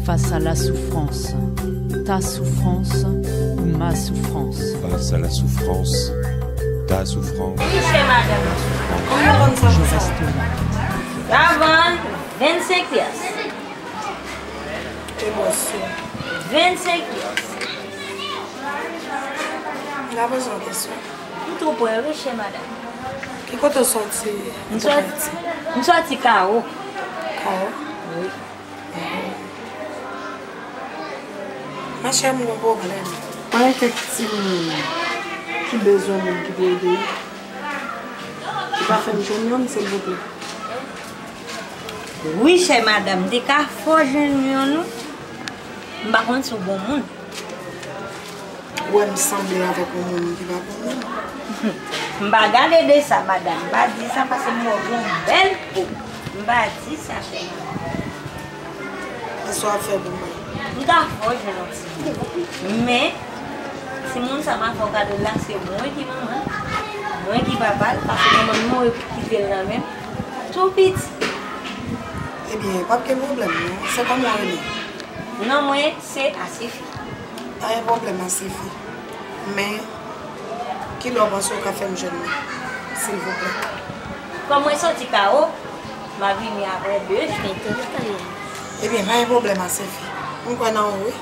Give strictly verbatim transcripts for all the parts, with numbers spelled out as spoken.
Face à la souffrance, ta souffrance ou ma souffrance. Face à la souffrance, ta souffrance. Wi, chè madanm. Je reste là. Sa vann vennsenk pyas. Emosyon. Vennsenk pyas. M ka poze yon kesyon. M tou prè, wi, chè madanm. Ki kote w soti? M soti, m soti Kawo. Kawo? Wi. Machè, m gon pwoblèm. Mwen gen kèk timoun ki bezwen moun ki pou ede yo. Ou ka fè m jwenn youn, silvouplè? Wi, chè madanm, m te ka fè w jwenn youn, wi. M pa konn si w bon moun. Ou wè m sanble avèk yon moun ki pa bon moun. M pa gade de sa, madanm. M pa di sa paske m wè w gen yon bèl po. M pa di sa, chè madanm. Men sa w ap fè pou mwen. M ka fè w jwenn yon timoun. Men, timoun sa m a fè w kado l la, se mwen ki manman l, mwen ki papa l, paske manman m mouri pou kite l nan men m tou piti. Ebyen, p ap gen pwoblèm non. Se kòman w rele? Non mwen se Asefi. Pa gen pwoblèm, Asefi. Men, kilè w panse w ka fè m jwenn li, silvouplè? Kòm mwen soti Kawo, m a vini apre de jou. Ebyen, pa gen pwoblèm, Asefi. M kwè nan ou, wi.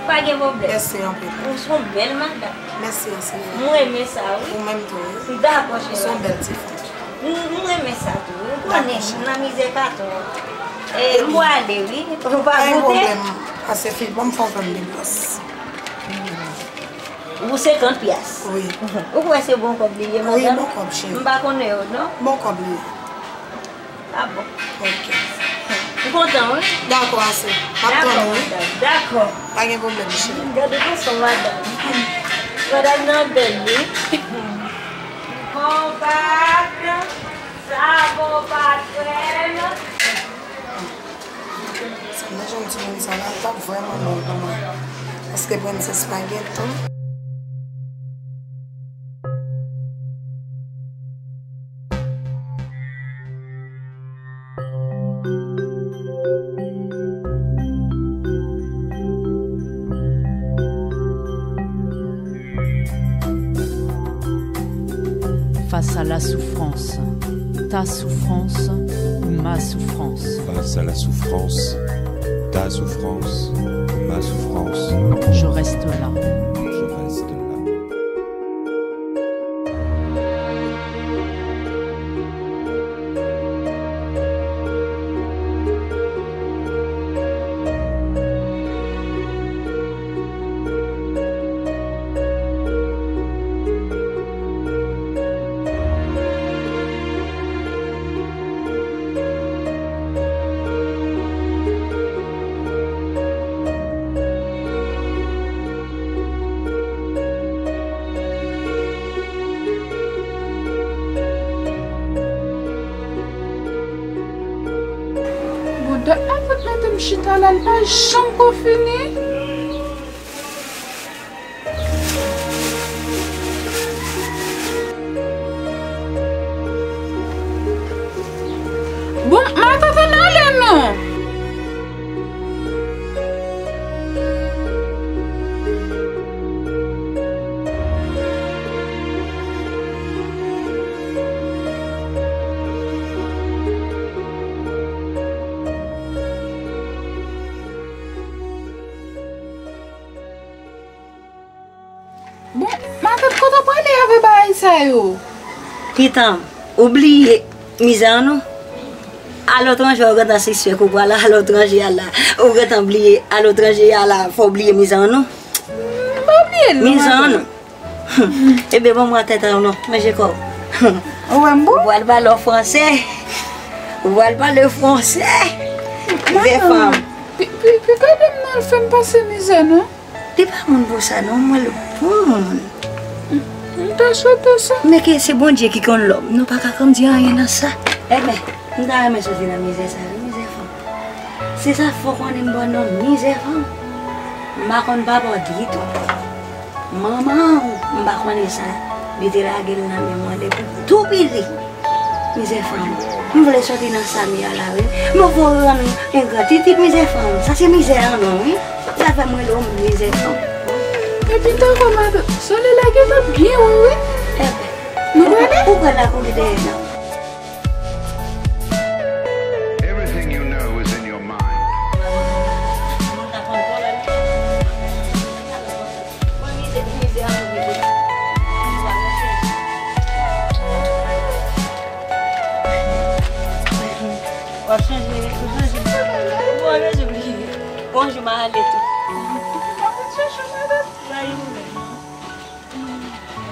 Pa gen pwoblèm. Mèsi anpil. Ou se yon bèl madanm. Mèsi, Asefi. Mwen renmen sa, wi. Ou menm tou, wi. Dakò, cheri. Ou se yon bèl tifi. M m renmen sa tou, wi. Ou konnen, m nan mizè patwon. E m pwale, wi. Ou pa Pa gen goute? Pwoblèm, Asefi. Ban m fè w grenn depans. Ou senkant pyas. Wi. Ou kwè se bon kòb li ye, Wi, madanm? bon kòb, cheri. M pa konnen yo, non? Bon kòb li ye. Ah bon. Ok. M kontan, wi. Dakò, Asefi. M ap tann ou, wi. Madanm. Dakò. Pa gen pwoblèm, cheri. Gade fason madanm. Madanm nan bèl, wi. Konbat, sa konbat frè m. Si m te jwenn timoun sa la, l t ap vrèman bon pou mwen. Paske Prensès pa gen tan. Face à la souffrance, ta souffrance ou ma souffrance. Face à la souffrance, ta souffrance, ma souffrance. Je reste là. Je reste là. Bon, dat la fèt mete m chita la, li pa janm ko fini. Bon, matant ann ale non. Bon, matant, kote w prale avè bagay sa yo? Pitanm, ou bliye mizè an non? Alotranje, ou gentan sispèk ou pral alotranje a la. Ou gentan bliye alotranje a la, fò w bliye mizè an non? M pa bliye l non, Mizè an matant. Non. Hum. Ebyen, ban mwen tèt an non, manje kò w. Ou wè m bon? Ou pral pale an fransè. Ou pral pale fransè. Mizè fanm. Pi, pi, pi gade m nan, l fè m pase mizè non. Li pa moun pou sa non, mwen l bon moun. M ta swete sa. Men ke se Bondye ki konn lòm. Nou pa ka konn di anyen nan sa. Ebyen, m ta renmen soti nan mizè sa, wi, mizè fanm. Se sa fò konnen m bon non, mizè fanm. M pa konn papa w ditou. Manman w, m pa konnen sa. Li te lage l nan men mwen depi tou piti. Mizè fanm. M vle soti nan sa m ye a la, wi. M poko rann engra. Ti, ti mizè fanm, sa se mizè an non, wi. Sa fè mwen rele w mizè fanm. Epi tankou matant, Solèy la gentan byen wo, wi. Enben, nou prale? Ou pral lakouri dèyè non. Everything you know is in your mind. W ap chanje, w chanje. Bon, Jezi, bliye. Bonjou, m a ale tou.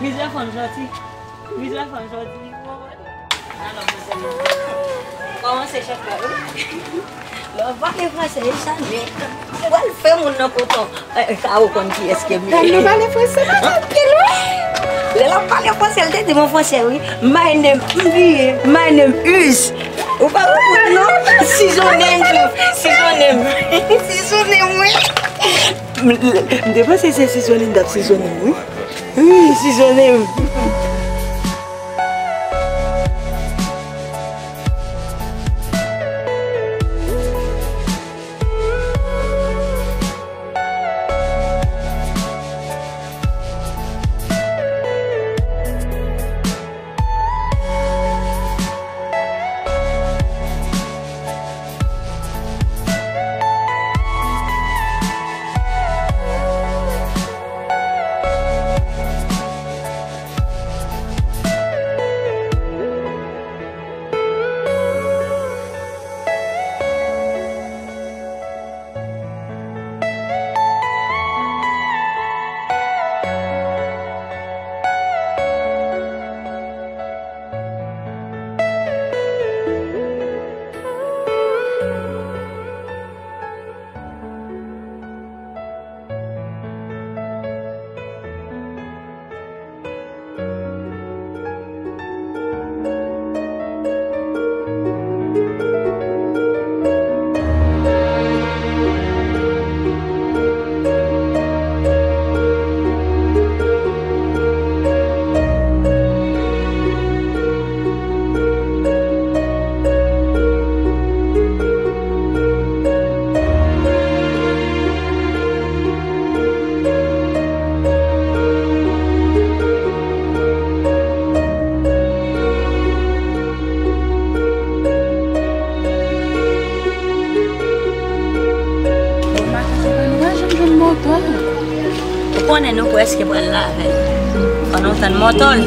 Mizè fanm jodi. Mizè fanm jodi. Kòmanse chèf la, wi. Lè w pale franse, e sa nèt. Ou pral fè moun nan kontan. Eh, eh, sa ou konn kiyès ke m ye. Tande pale franse, matant. Anpil, wi. Lè l ap pale franse, l te di m an franse, wi. My name, m bliye. My name is. Ou pa konprann, non? Seasoning. Seasoning. Seasoning, wi. M, m te panse se seasoning, t ap seasoning, wi. Wi, seasoning. Ou konnen nou prèske pral lave l. Fò nou tann mòtò l.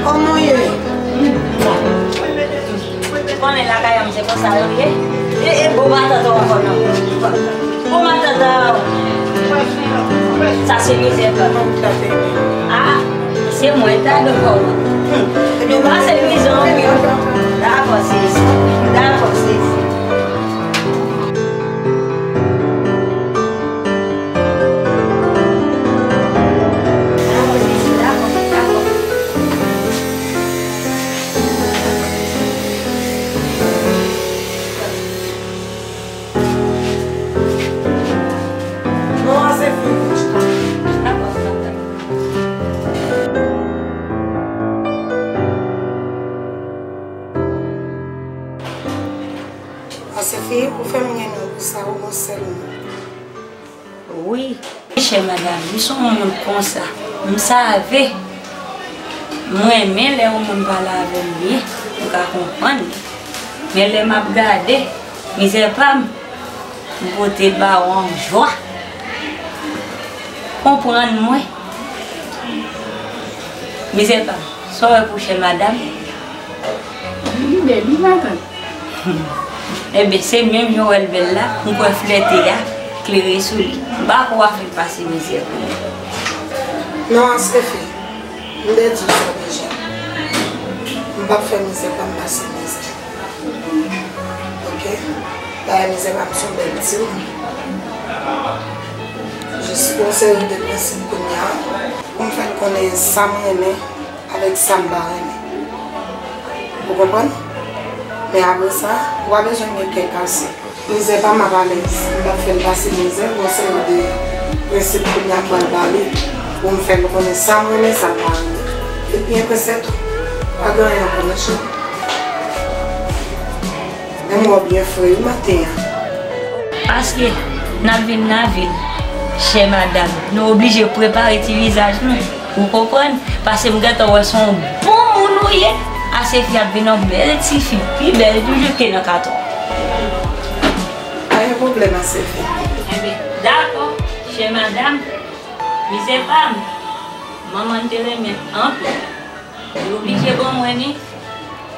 Kòman w ye? Ou konnen lakay an m se konsa yo ye. E, e bon matant ou ankò non. Bon matant ou. Sa se mizè pa m. Ah, se mwen ta de kòman. Nou pase mizè anpil. Dakò, sezi. Dakò, sezi. Dakò, sezi. Dakò, dakò. Non, Asefi. Asefi, ou fè m renmen pou sa, ou gon sèl moun. Wi, chè madanm, m se yon moun konsa. M save. M renmen lè yon moun pale avè m byen, m ka konprann li. Men lè m ap gade mizè pa m, m pote ba w an jwa. Konprann mwen. Mizè pa m, sa w wè pou chè madanm? Li bèl, wi, matant. Enben, se menm jan w wè l bèl la, m kwè flète a klere sou li. M pa kwè w ap fè l pase mizè pou li. Non, Asefi, m te di w sa deja. M p ap fè mizè pa m pase mizè. Oke? Dayè, mizè pa m se yon bèl timoun. Jis pou yon seri de prensip kounye a, pou m fè l konnen sa m renmen avèk sa m pa renmen. Ou konprann? Men apre sa, ou pa bezwen gen kè kase. Mizè pa m ap alèz. M p ap fè l pase mizè, gon seri de prensip kounye a m pral ba li pou m fè l konnen sa m renmen, sa m pa renmen. Epi enpe sètou, pa gen anyen ankò non cheri. Men m wè w byen fre wi maten an. Paske n ap vin nan vil, chè madanm, nou oblije prepare ti vizaj nou. Ou konprann? Paske m gentan wè se yon bon moun ou ye. Asefi ap vin yon bèl tifi, pi bèl toujou ke nan katò. Pa gen pwoblèm, Asefi. Enben, dakò, chè madanm, mizè pa m. Manman te renmen anpil. Li oblije ban mwen li.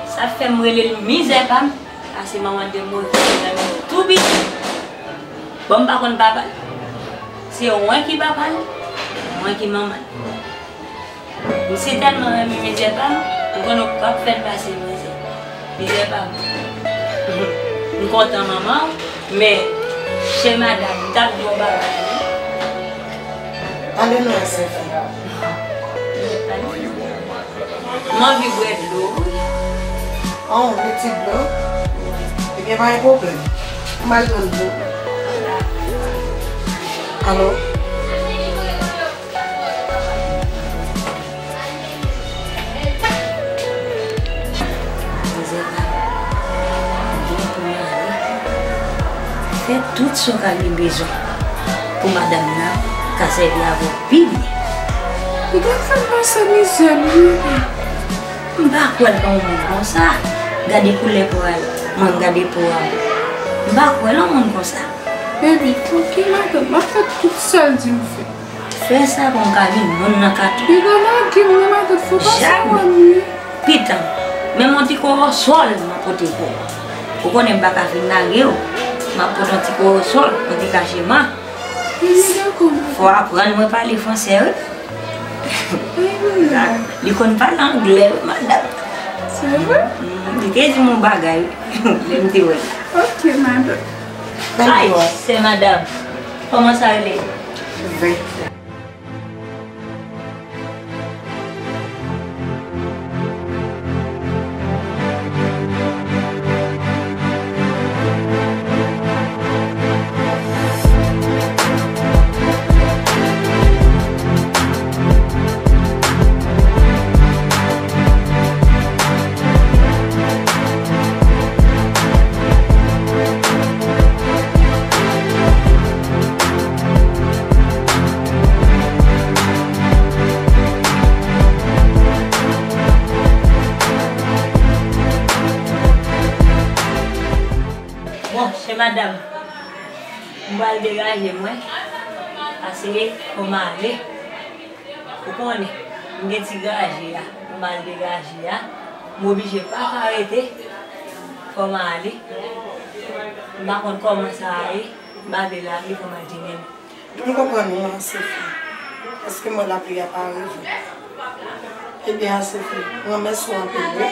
Sa fè m rele l mizè pa m. Paske manman te mouri lè m tou piti. Bon, m pa konn papa l. Se mwen ki papa l, mwen ki manman l. M si tèlman renmen mizè pa m, m konnen w p ap fè l pase mizè. Mizè pa m. M kontan manman w, men chè madanm, m t ap di w yon bagay wi. Pale non, Asefi. M anvi bwè dlo wi. Oh, yon ti dlo? Ebyen, pa gen pwoblèm. M al jwenn dlo. Alo? Mizè pa m, gen pou m ale fè tout sa w ka gen bezwen pou madanm nan ka sèvi avè w pi byen. Li t ap fè m pase mizè, wi. M pa kwè l nan yon moun konsa. Gade koulè po a l, mwen m gade po a w. M pa kwè l nan yon moun konsa. Baby, tranke madanm, m ap fè tout sa l di m fè. Fè sa pou m ka vin moun nan katò. Li ka lage m wi matant, fò pa sa wè m wi. Pitan, menm yon ti korosòl m ap pote pou ou. Ou konnen m pa ka fin lage w. M ap pote yon ti korosòl, yon ti kacheman. Wi, dakò, matant. Fò w aprann mwen pale fransè wi. Wi, wi. Li konn pale anglè wi, madanm. Se vre? Mm, li te di m yon bagay wi, lè m te wè l la. Ok, matant. Ay, sè madanm. Kòman sa rele? Ven. Bon, chè madanm, m pral degaje mwen, paske fò m ale. Ou konnen, m gen ti graje a, pou m al degaje a, m oblije pa ka rete, fò m ale. M pa konn kòman sa a ye, m pa vle lage, fò m al jwenn. M konprann ou, Asefi. Paske m wè lapli a pa rive. Ebyen, Asefi, m renmèsye w anpil, wi.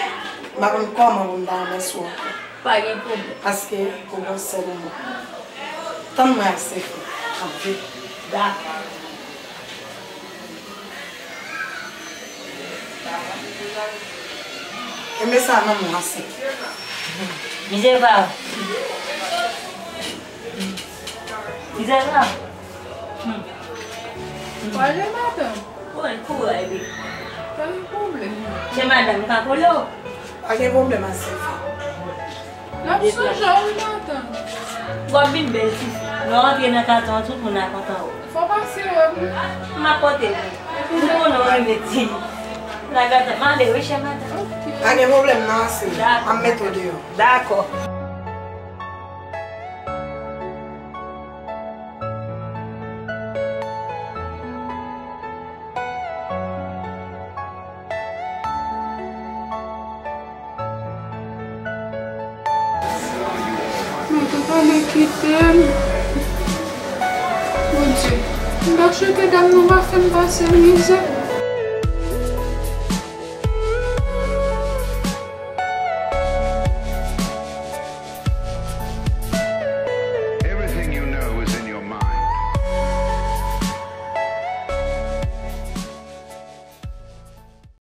M pa konn kòman pou m ta renmèsye w ankò. Pa gen pwoblèm. Paske ou gon sèl mo. Tann mwen, Asefi. Anpil. Dakò. Kenbe sa nan men w, Asefi. Mizè pa. Mizè pa. Hmm. Pale, madanm. Bon, kouray, bebe. Pa gen pwoblèm. Se madanm ka kole w. Pa gen pwoblèm, Asefi. N ap sonje w, wi, madanm. W ap vin bèl, tifi. Lè w antre nan kay an, tout moun ap kontan wè w. Fò w pase wè m. M ap pote w. M konnen w renmen ti. Lagata, m ale, wi, chè madanm. Ok. Pa gen pwoblèm, non, Asefi. Dakò. M ap mete w deyò. Dakò. Mwen te pale kite m. Bondye, m pa swete dam nan pa fè m pase mizè.